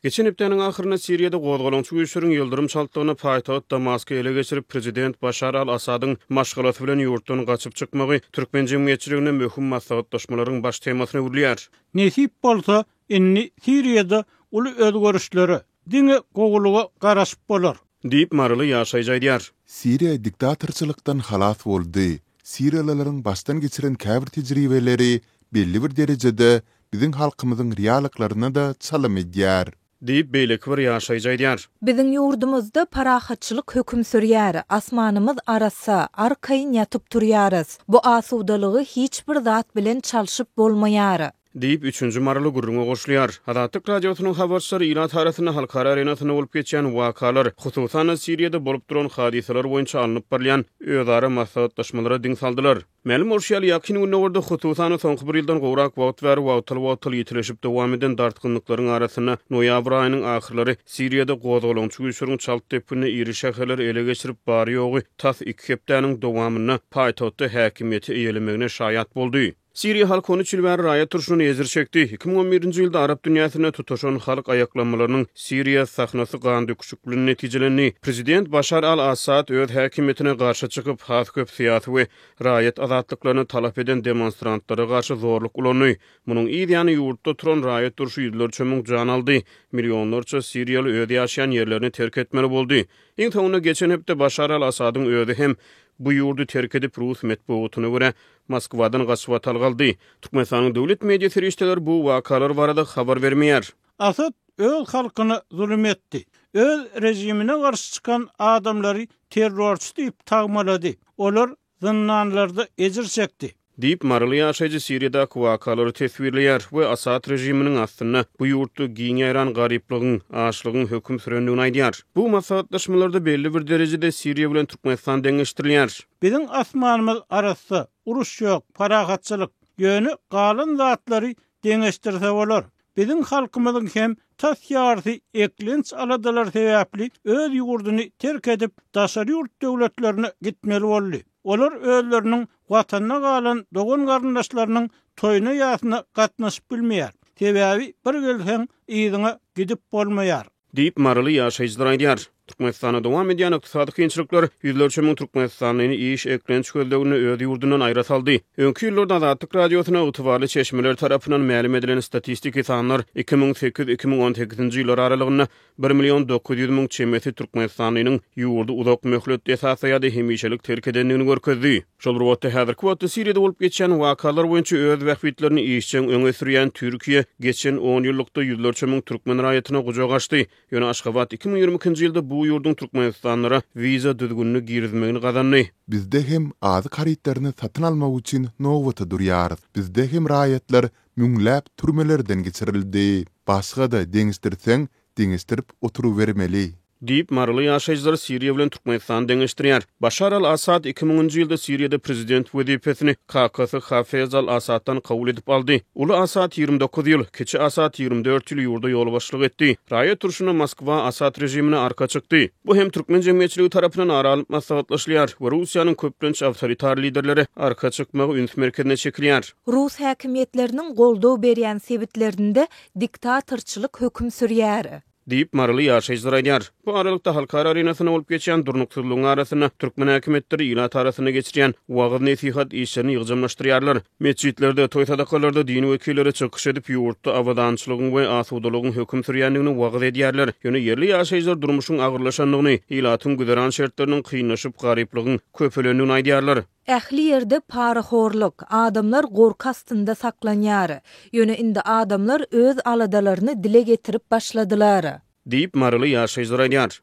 Geçen hepdäniň ahyrynda Siriýada gozgalaňçy güýçleriň ýyldyrym çaltlygynda paýtagt Damasky ele geçirip, prezident Başar al-Assadyň maşgalasy bilen ýurtdan gaçyp çykmagy türkmen jemgyýetçiliginde möhüm maslahatlaşmalaryň baş temasyna öwrülýär. Nesip bolsa, indi Siriýada uly özgerişlere, diňe gowulyga garaşyp bolar. Diýip, maryly ýaşaýjy aýdýar. Siriýa diktatorçylykdan halas boldy. Siriýalylaryň başdan geçiren käbir tejribeleri belli bir derejede biziň halkymyzyň reallyklaryna-da çalym edýär. Diýip, beýleki bir ýaşaýjy aýdýar. Biziň ýurdumyzda parahatçylyk höküm sürýär, asmanymyz arassa, arkaýyn ýatyp turýarys. Bu asudalygy hiç bir zat bilen çalşyp bolmaýar. Diýip, üçünji maryly gürrüňe goşulýar. Azatlyk Radiosynyň habarçylary ilat arasynda halkara arenasynda bolup geçýän wakalar, hususan-da, Siriýada bolup duran hadysalar boýunça alnyp barylýan özara maslahatlaşmalara diň saldylar. Mälim bolşy ýaly, Ýakyn Gündogarda, hususan-da, soňky bir ýyldan gowrak wagt bäri wagtal-wagtal ýitileşip dowam eden dartgynlyklaryň arasynda noýabr aýynyň ahyrlary Siriýada gozgalaňçy güýçleriň çalt depginde iri şäherleri ele geçirip, bary-ýogy tas iki hepdäniň dowamynda paýtagtda häkimiýeti eýelemegine şaýat boldy. Siriýa halky on üç ýyl bäri raýat urşundan ejir çekdi. 2011-nji ýylda arap dünýäsinde tutaşan halk aýaklanmalarynyň Siriýa sahnasy gandöküşik bilen netijelendi. Prezident Başar al-Assad öz häkimiýetine garşy çykyp, has köp syýasy we raýat azatlyklaryny talap eden demonstrantlara garşy zorluk ulandy. Munuň yz ýany ýurtda turan raýat urşy ýüzlerçe müň jan aldy, millionlarça siriýaly öz ýaşaýan ýerlerini terk etmeli boldy. Iň soňunda geçen hepde Başar al-Assadyň özi hem bu ýurdy terk edip, rus metbugatyna görä, Moskwadan gaçybatalga aldy. Türkmenistanyň döwlet media serişdeleri bu wakalar barada habar bermeýär. Asad öz halkyna zulum etdi. Öz režimine garşy çykan adamlary terrorçy diýip tagmalady. Olar zyndanlarda ejir çekdi. Diýip, maryly ýaşaýjy Siriýadaky wakalary teswirleýär we Asad režiminiň astynda bu ýurtda giň ýaýran garyplygyň, açlygyň höküm sürendigini aýdýar. Bu maslahatlaşmalarda belli bir derejede Siriýa bilen Türkmenistan deňeşdirilýär. Biziň asmanymyz arassa, uruş ýok, parahatçylyk. Ýöne galan zatlary deňeşdirse bolar. Biziň halkymyzyň hem tas ýarysy eklenç aladalary sebäpli öz ýurduny terk edip, daşary ýurt döwletlerine gitmeli boldy. Olar özleriniň Watanda galan dogan-garyndaşlarynyň toýuna-ýasyna gatnaşyp bilmeýär. Sebäbi bir gelseň, yzyňa gidip bolmaýar. Diýip, maryly ýaşaýjylar aýdýar. Türkmenistanda dowam edýän ykdysady kynçylyklar ýüzlerçe müň türkmenistanlyny iş, eklenç gözleginde öz ýurdundan aýra saldy. Öňki ýyllarda Azatlyk Radiosyna ygtybarly çeşmeler tarapyndan mälim edilen statistiki sanlar 2008, 2018-nji ýyllar aralygynda bir million 900 müň çemesi türkmenistanlynyň ýurdy uzak möhletli esasda ýa-da hemişelik terk edendigini görkezdi. Şol bir wagtda, häzirki wagtda Siriýada bolup geçýän wakalar boýunça öz bähbitlerini işjeň öňe sürýän Türkiýe geçen onýyllykda ýüzlerçe müň türkmen raýatyna gujak açdy. Ýöne Aşgabat 2022-nji ýylda bu ýurduň türkmenistanlylara wiza düzgünini girizmegini gazandy. Bizde hem azyk harytlaryny satyn almak üçin nobata durýarys. Bizde hem raýatlar müňläp türmelerden geçirildi. Başga-da deňeşdirseň, deňeşdirip oturybermeli. Diýip, maryly ýaşaýjylar Siriýa bilen Türkmenistany deňeşdirýär. Başar al-Assad 2000-nji ýylda Siriýada prezident wezipesini kakasy Hafez al-Assaddan kabul edip aldy. Uly Assad 29 ýyl, kiçi Assad 24 ýyl ýurda ýolbaşçylyk etdi. Raýat urşunda Moskwa Assad režimine arka çykdy. Bu hem türkmen jemgyýetçiligi tarapyndan ara alnyp maslahatlaşylýar we Russiýanyň köplenç awtoritar liderlere arka çykmagy üns merkezine çekilýär. Rus häkimiýetleriniň goldaw berýän sebitlerinde diktatorçylyk höküm sürýär. Diýip, maryly ýaşaýjylar aýdýar. Bu aralykda, halkara arenasynda bolup geçýän durnuksyzlygyň arasynda türkmen häkimiýetleri ilat arasynda geçirýän wagyz-nesihat işlerini ýygjamlaşdyrýarlar. Metjitlerde, toý-sadakalarda din wekilleri çykyş edip, ýurtda abadançylygyň we asudalygyň höküm sürýändigini wagyz edýärler. Ýöne ýerli ýaşaýjylar durmuşyň agyrlaşandygyny, ilatyň güzeran şertleriniň kynlaşyp, garyplygyň köpelendigini aýdýarlar. Ähli ýerde parahorluk, adamlar gorky astynda saklanýar. Ýöne indi adamlar öz aladalaryny dile getirip başladylar. Diýip, maryly ýaşaýjylar aýdýar.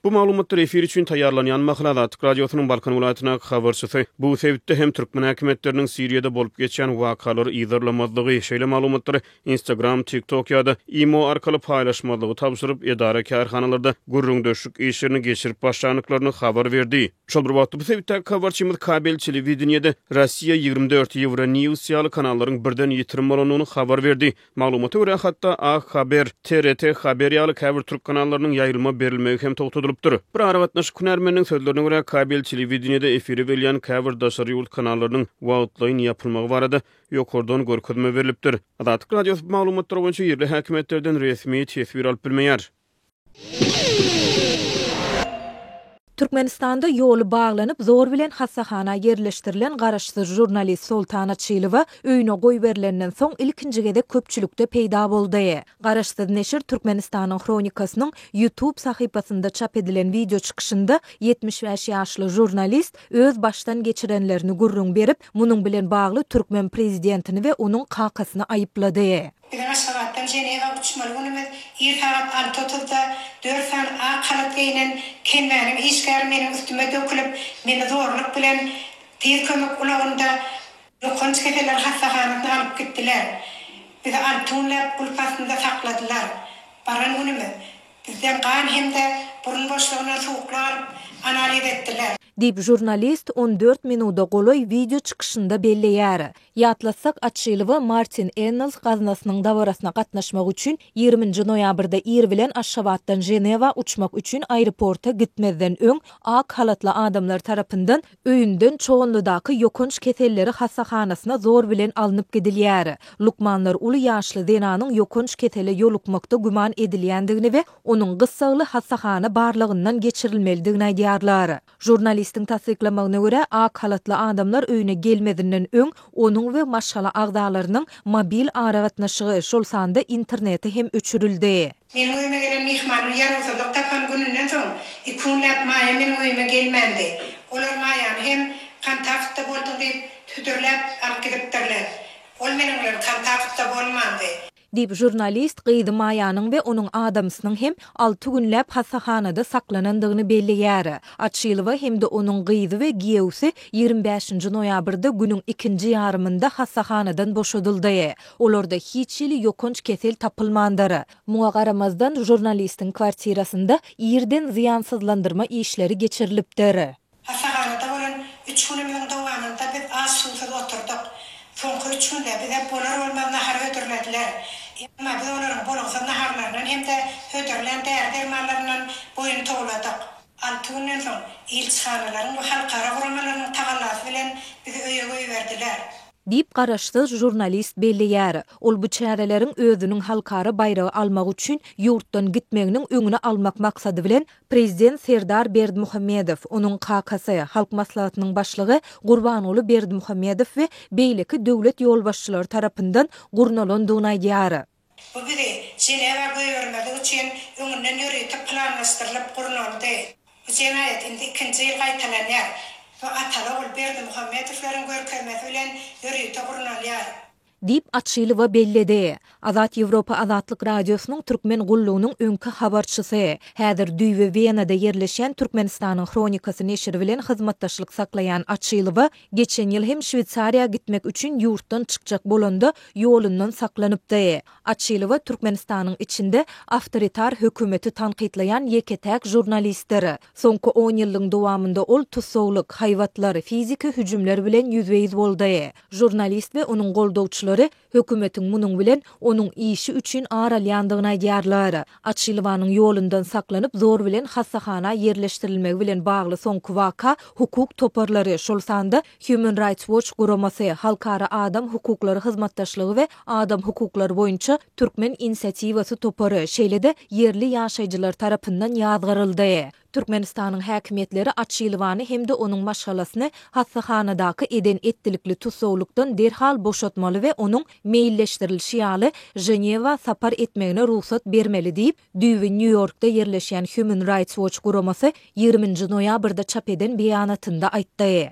Bu maglumatlar efir üçin taýýarlanýan mahaly Azatlyk Radiosynyň Balkan welaýatyndaky habarçysy bu sebitde hem türkmen häkimiýetleriniň Siriýada bolup geçýän wakalary yzarlamazlygy, şeýle maglumatlary Instagram, TikTok ýa-da Imo arkaly paýlaşmazlygy tabşyryp, edara-kärhanalarda gürrüňdeşlik işlerini geçirip başlandyklaryny habar berdi. Şol bir wagtda, bu sebitdäki habarçymyz kabel telewideniýede Rossiýa 24, Euronews ýaly kanallaryň birden ýitirim bolandygyny habar berdi. Maglumata görä, hatda A Haber, TRT Haber ýaly käbir türk kanallarynyň ýaýlyma berilmegi hem togtadylypdyr. bolupdyr. Bir aragatnaşyk hünärmeniniň sözlerine görä, kabel telewideniýede efire berilýän käbir daşary ýurt kanallarynyň wagtlaýyn ýapylmagy barada ýokardan görkezme berlipdir. Azatlyk Radiosy bu maglumatlar boýunça ýerli häkimiýetlerden resmi teswir alyp bilmeýär. Türkmenistanda ýoly baglanyp, zor bilen hassahana ýerleşdirilen garaşsyz žurnalist Soltan Açylowa öýüne goýberilenden soň ilkinji gezek köpçülikde peýda boldy. Garaşsyz neşir Türkmenistanyň Hronikasynyň YouTube sahypasynda çap edilen wideo çykyşynda 75 ýaşly žurnalist öz başdan geçirenlerini gürrüň berip, munuň bilen bagly türkmen prezidentini we onuň kakasyny aýyplady. Biziň Aşgabatdan Ženewa uçmaly günümiz ir sagat alty otuzda dört sany ak halat geýnen Kenwäniň işgäri meniň üstüme dökülip, meni zorluk bilen Tiz kömek ulagynda ýokanç keseller hassahanasyna alyp gitdiler. Bizi alty günläp gulp astynda sakladylar. Baran günümiz bizden gan hem-de burun boşlugyndan suwuklyk alyp, analiz etdiler. Diýip, žurnalist on dört minuda golaý wideo çykyşynda belleýär. Ýatlatsak, Açylowa Martin Ennals gaznasynyň dabarasyna gatnaşmak üçin ýigriminji noýabrda ir bilen Aşgabatdan Ženewa uçmak üçin aeroporta gitmezden öň ak halatly adamlar tarapyndan öýünden Çoganlydaky ýokanç keselleri hassahanasyna zor bilen alnyp gidilýär. Lukmanlar uly ýaşly zenanyň ýokanç kesele ýolukmakda güman edilýändigini we onuň gyssagly hassahana barlagyndan geçirilmelidigini aýdýarlar. Žurnalistiň tassyklamagyna görä, ak halatly adamlar öýüne gelmezinden öň onuň we maşgala agzalarynyň mobil aragatnaşygy, şol sanda interneti hem öçürildi. Meniň öýüme gelen myhmanyň ýarawsyzlyk tapan gününden soň, iki günläp Maýa meniň öýüme gelmändi. Olar Maýany hem kontaktda bolduň diýip, hödürläp alyp gidipdirler. Ol meniň bilen kontaktda bolmandy. Diýip, žurnalist gyzy Maýanyň we onuň adamsynyň hem alty günläp hassahanada saklanandygyny belleýär. Açylowa hem-de onuň gyzy we giýewsi 25-nji noýabrda günüň ikinji ýarymynda hassahanadan boşadyldy. Olarda hiç hili ýokanç kesel tapylmandyr. Muňa garamazdan, žurnalistiň kwartirasynda irden zyýansyzlandyrma işleri geçirilipdir. Hassahanada bolan üç günümiziň dowamynda biz aç-suwsuz oturdyk. Soňky üç günde bize bolar-bolmaz nahar hödürlediler. Emma biz olaryň bolgusyz naharlaryndan hem-de hödürlän däri-dermanlaryndan boýun towladyk. Alty günden soň ilçihanalaryň we halkara guramalarynyň tagallasy bilen bizi öýe goýberdiler. Diýip, garaşsyz žurnalist belleýär. Ol bu çäreleriň özüniň halkara baýragy almak üçin ýurtdan gitmeginiň öňüni almak maksady bilen prezident Serdar Berdimuhamedow, onuň kakasy, Halk Maslahatynyň başlygy Gurbanguly Berdimuhamedow we beýleki döwlet ýolbaşçylary tarapyndan gurnalandygyny aýdýar. Bu bizi Ženewa goýbermezlik üçin öňünden ýörite planlaşdyrylyp gurnaldy. Bu jenaýat indi ikinji ýyl gaýtalanýar. Bu ataly-ogul Berdimuhamedowlaryň görkezmesi bilen ýörite gurnalýar. Diýip, Açylowa belledi. Azat Ýewropa Azatlyk Radiosynyň Türkmen gullugynyň öňki habarçysy, häzir düýbi Wenada ýerleşýän Türkmenistanyň Hronikasy neşiri bilen hyzmatdaşlyk saklaýan Açylowa geçen ýyl hem Şweýsariýa gitmek üçin ýurtdan çykjak bolanda ýolundan saklanypdy. Açylowa Türkmenistanyň içinde awtoritar hökümeti tankytlaýan ýeke-täk žurnalistdir. Soňky on ýyllygyň dowamynda ol tussaglyk, haýbatlar, fiziki hüjümler bilen ýüzbe-ýüz boldy. Žurnalist we onuň goldawçylary hökümetiň munuň bilen onuň işi üçin ar alýandygyny aýdýarlar. Açylowanyň ýolundan saklanyp, zor bilen hassahana ýerleşdirilmegi bilen bagly soňky waka hukuk toparlary, şol sanda Human Rights Watch guramasy, Halkara adam hukuklary hyzmatdaşlygy we adam hukuklary boýunça Türkmen inisiatiwasy topary, şeýle-de ýerli ýaşaýjylar tarapyndan ýazgaryldy. Türkmenistanyň häkimiýetleri Açylowany hem-de onuň maşgalasyny hassahanadaky eden-etdilikli tussaglykdan derhal boşatmaly we onuň meýilleşdirilişi ýaly Ženewa sapar etmegine rugsat bermeli diýip, düýbi Nýu-Ýorkda ýerleşýän Human Rights Watch guramasy 20 nji noýabrda çap eden beýanatynda aýtdy.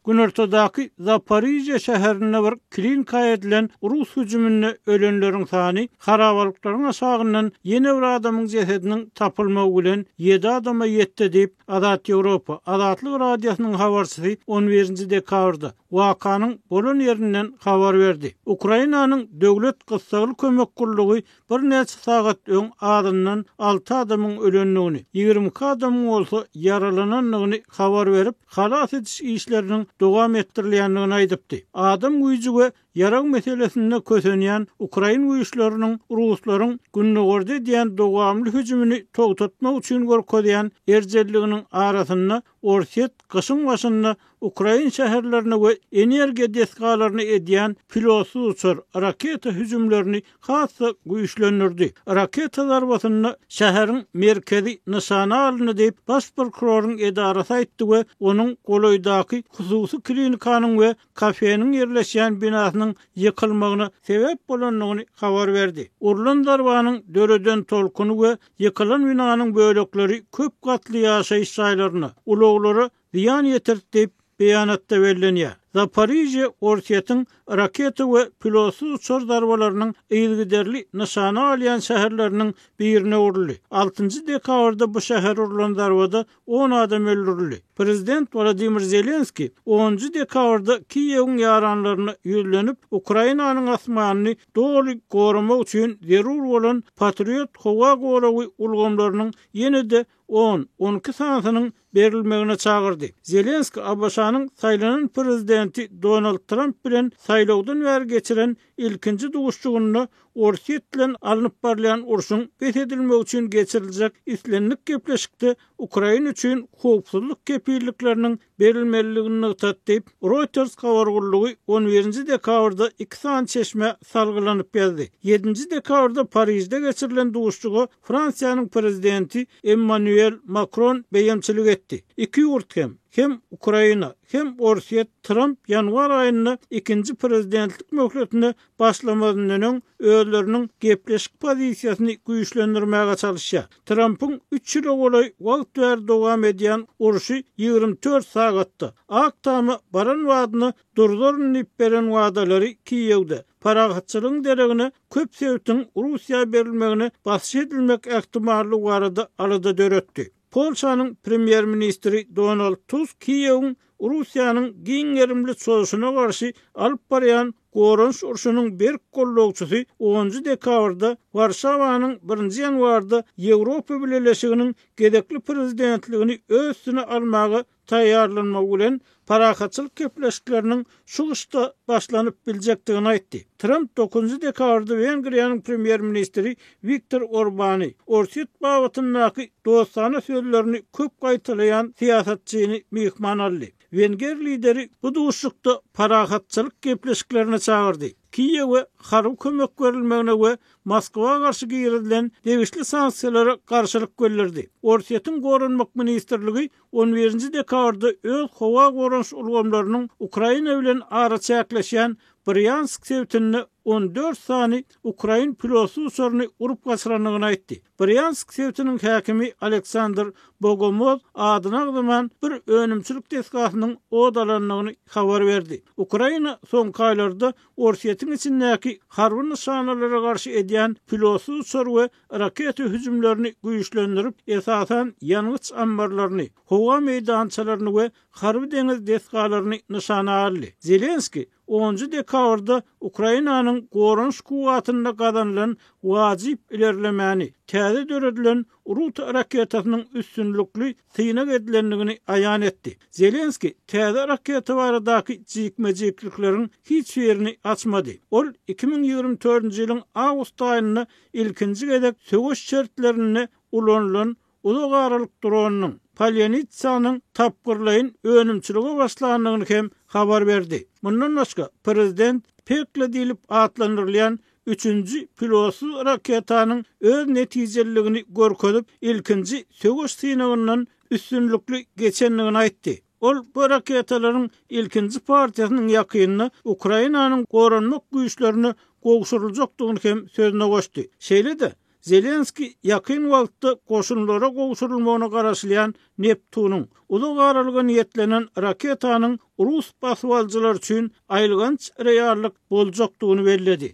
Günortadaky Zaporižýa şäherinde bir klinika edilen rus hüjüminde ölenleriň sany harabalyklaryň aşagyndan ýene bir adamyň jesediniň tapylmagy bilen ýedi adama ýetdi diýip, Azat Ýewropa Azatlyk Radiosynyň habarçysy on birinji dekabrda wakanyň bolan ýerinden habar berdi. Ukrainanyň Döwlet gyssagly kömek gullugy Birnäçe sagat öň azyndan alty adamyň ölendigini, 22 adamyň bolsa ýaralanandygyny habar berip, halas ediş işleriniň dowam etdirilýändigini aýdypdy. Adam güýji we Ýarag meselesinde kösenýän ukrain güýçleriniň ruslaryň gündogarda edýän dowamly hüjümini togtatmak üçin görkezýän erjelliginiň arasynda Orsýet gyşyň başynda ukrain şäherlerine we energiýa desgalaryna edýän pilotsyz uçar, raketa hüjümlerini has-da güýçlendirdi. Raketa zarbasynda şäheriň merkezi nyşana alyndy diýip, baş prokuroryň edarasy aýtdy we onuň golaýdaky hususy klinikanyň we kafeniň ýerleşýän binasynyň ýykylmagyna sebäp bolandygyny habar berdi. Urlan zarbanyň döreden tolkuny we ýykylan binanyň bölekleri köp gatly ýaşaýyş jaýlaryna, ulaglara zyýan ýetirdi diýip, beýanatda bellenýär. Zaporižýe Orsýetiň raketa we pilotsyz uçar zarbalarynyň yzygiderli nyşana alýan şäherleriniň birine öwrüldi. Altynjy dekabrda bu şähere urlan zarbada on adam öldürildi. Prezident Wladimir Zelenskiý onunjy dekabrda Kiýewiň ýaranlaryna ýüzlenip, Ukrainanyň asmanyny doly goramak üçin zerur bolan Patriot howa goragy ulgamlarynyň ýene-de on, 12 sanysynyň berilmegine çagyrdy. Zelenskiý ABŞ-nyň saýlanan prezidenti Donald Tramp bilen saýlawdan bäri geçiren ilkinji duşuşygynda Orsýet bilen alnyp barylýan urşuň bes edilmegi üçin geçiriljek islendik gepleşikde Ukraina üçin howpsuzlyk kepillikleriniň berilmelidigini nygtady diýip, Reuters habar gullugy on birinji dekabrda iki sany çeşmä salgylanyp ýazdy. Ýedinji dekabrda Parižde geçirilen duşuşyga Fransiýanyň prezidenti Emmanuel Makron beýemçilik etdi. Iki ýurt hem, hem Ukraina, hem Orsýet Tramp ýanwar aýynda ikinji prezidentlik möhletine başlamazyndan öň özleriniň gepleşik pozisiýasyny güýçlendirmäge çalyşýar. Trampyň üç ýyla golaý wagt bäri dowam edýän urşy 24 sagatda, Ak Tama baran badyna durzaryn diýip beren wadalary Kiýewde, parahatçylygyň deregine köp sebitiň Russiýa berilmegine basyş edilmek ähtimallygy barada alada döretdi. Polşanyň premýer-ministri Donald Tusk Kiýewiň Russiýanyň giň gerimli çozuşyna garşy alyp barýan goranyş urşunyň berk goldawçysy onunjy dekabrda Warşawanyň birinji ýanwarda Ýewropa Bileleşiginiň gezekli prezidentligini öz üstüne almaga taýýarlanmagy bilen parahatçylyk gepleşikleriniň şu gyşda başlanyp biljekdigini aýtdy. Tramp dokuzynjy dekabrda Wengriýanyň premýer-ministri Wiktor Orbany, Orsýet babatyndaky dostana sözlerini köp gaýtalaýan syýasatçyny myhman aldy. Wenger lideri bu duşuşykda parahatçylyk gepleşiklerine çagyrdy. Kiýewe harby kömek berilmegine we Moskwa garşy girizilen degişli sanksiýalara garşylyk bildirdi. Orsýetiň Goranmak ministrligi On birinji dekabrda öz howa goranyş ulgamlarynyň Ukraina bilen araçäkleşýän Brýansk sebitinde 14 sany ukrain pilotsyz uçaryny urup gaçyrandygyny aýtdy. Brýansk sebitiniň häkimi Aleksandr Bogomoz adyny agzaman bir önümçilik desgasynyň ot alandygyny habar berdi. Ukraina soňky aýlarda Orsýetiň içindäki harby nyşanalara garşy edýän pilotsyz uçar we raketa hüjümlerini güýçlendirip, esasan ýangyç ammarlaryny, howa meýdançalaryny we harby-deňiz desgalaryny nyşana aldy. Zelenskiý onunjy dekabrda Ukrainanyň goranyş kuwwatynda gazanylan wajyp ilerlemäni, täze döredilen Ruta raketasynyň üstünlikli synag edilendigini aýan etdi. Zelenskiý täze raketa baradaky jikme-jiklikleriň hiç birini açmady. Ol 2024-nji ýylyň awgust aýynda ilkinji gezek söweş şertlerinde ulanylan uzak aralyk dronynyň, Polýanitsanyň tapgyrlaýyn önümçilige başlandygyny hem habar berdi. Mundan başga, prezident Pekla diýlip atlandyrylýan üçünji pilotsyz raketanyň öz netijeliligini görkezip, ilkinji söweş synagyndan üstünlikli geçendigini aýtdy. Ol bu raketalaryň ilkinji partiýasynyň ýakynda Ukrainanyň goranmak güýçlerine gowşuryljakdygyny hem sözüne goşdy. Şeýle-de, Zelenskiý ýakyn wagtda goşunlara gowşurylmagyna garaşylýan Neptunyň, uzak aralyga niýetlenen raketanyň rus basybalyjylary üçin aýylganç reallyk boljakdygyny belledi.